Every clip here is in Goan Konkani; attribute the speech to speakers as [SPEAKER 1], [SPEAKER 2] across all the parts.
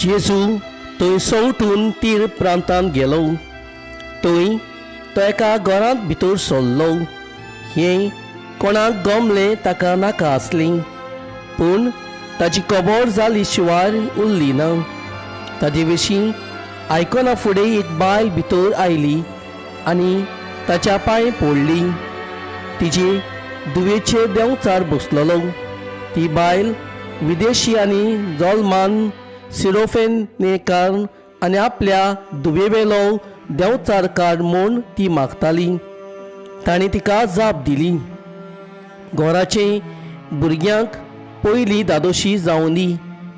[SPEAKER 1] जेजू थंय सवटून तीर प्रांतांत गेलो. थंय तो एका घरांत भितर सरलो. हें कोणाक गमलें ताका नाका आसलें, पूण ताची खबर जाली शिवाय उरली ना. ताजे विशीं आयकना फुडें एक बायल भितर आयली आनी ताच्या पांय पडली. तिजे दुवेचेर देंवचार बसलेलो. ती बायल विदेशी आनी जल्मान सिरोफेनेकार आनी आपल्या दुवेवेलो देंवचार काड म्हूण ती मागताली. ताणें तिका जाप दिली, घराचे भुरग्यांक पयलीं दादोशी जावं दी,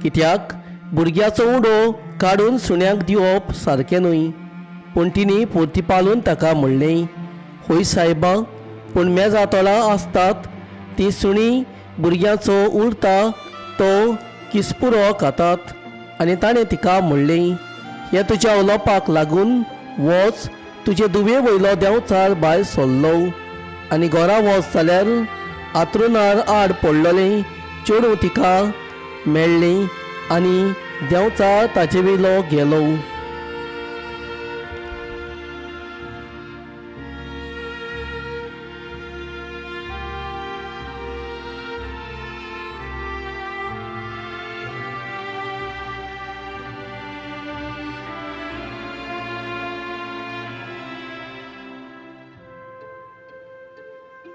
[SPEAKER 1] कित्याक भुरग्याचो उडो काडून सुण्यांक दिवप सारकें न्हय. पूण तिणी पोरतीपालून ताका म्हणलें, हय सायबा, पूण मेजा तोळां आसतात ती सुणी भुरग्यांचो उरता तो किसपुरो खातात. आनी ताणें तिका म्हणलें, हे तुज्या उलोवपाक लागून वच, तुजे दुवे वयलो देंवचार भायर सरलो. आनी घरा वच जाल्यार आतरुणार आड पडलेलें चेडूं तिका मेळ्ळें आनी देंवचार ताचे वयलो गेलो.